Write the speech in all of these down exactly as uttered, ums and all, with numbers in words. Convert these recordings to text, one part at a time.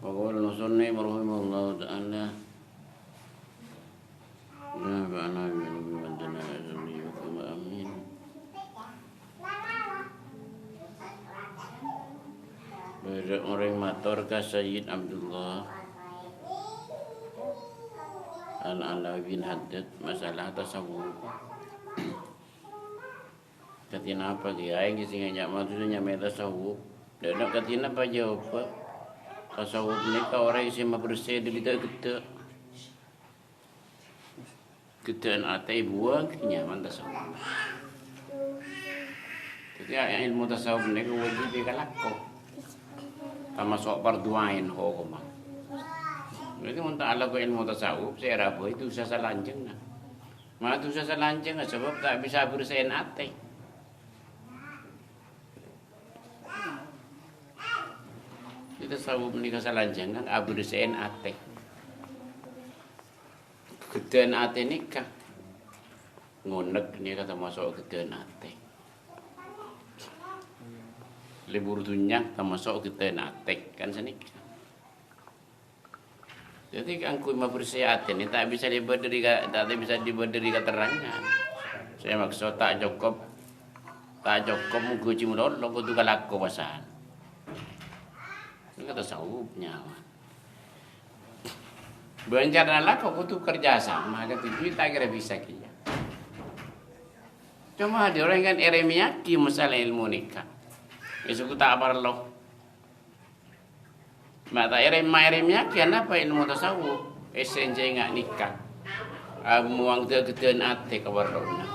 Qala musannif rahimahullahu ta'ala. Nafa'ana bihi wa biman sami'a. Amin. Bâdâ orèng mator ka Sayyid Abdullah Al-Alawi bin Haddad masalah tasawuf. Kadhi napa, Kèyaè, sè ngajhâk maksodda nyamaè tasawuf? Dâ' kadhi napa jâwâbbhâ? Tasawuf nèka orèng sè mabersè dâri ghedhâ'-ghedhâ'. Ghedhâ'ân atè èbuwâng, nyamaè tasawuf. Dhâddhi, ilmu tasawuf nèka wajib èkalako. Tamaso' fardhu ain hokomma. Berarti mon ta' alako ilmu tasawuf, sè èrabuwâ dusa salanjhângnga. Ma' dusa salanjhângnga sabâb ta' bisa abersè'è atè. Dhâddhi tasawuf nèka salanjhângnga abersè'è atè. Ghedhâ'ân atè nèka. Ngonèk nèka tamaso' ghedhâ'ân atè. Lebur dhunnya tamaso' ghedhâ'ân atè, kan sanèka. Dhâddhi, kaangghuy mabersè atè nèka ta' bisa dibâdâri ka, ta' bisa dibâdâri katerrangan. Sè maksod ta' cokop, ta' cokop mongghu jhi malolo, kodhu kalako pasan. Nèka tasawuf nyaman. Bân carana lako kodhu kerja sama, kadhi duit ta' kèra bisa kèya. Coma dhâddhi orèng kan èrèmèyaghi masalah ilmu nèka. Èsok ta' parlo. Ma' ta' èrèm-, ma' èrèmèyaghi anapa ilmu tasawuf? Èssènjhâ ènga' nèka. Abuwâng ghedhâ'ân atè kaparlowanna.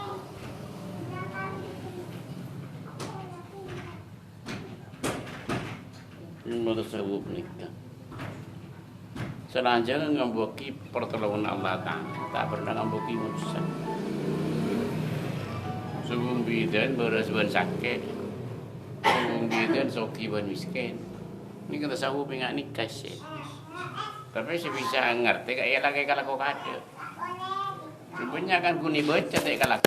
Ilmu tasawuf nèka. Salanjhângnga ngambuwâghi partolonganna Allah Ta'ala, ta' parlo ngambuwâghi manusa. Sobung bhidhâ'ân bârâs bân sakè'. Sobung bhidhâ'ân soghi bân mèskèn. Nèka tasawuf ènga' nèka sè. Tapè sè bisa ngartè ka èlakè kalako kadâ'. Sè bânnya' kan ghun èbâca ta' èkalako.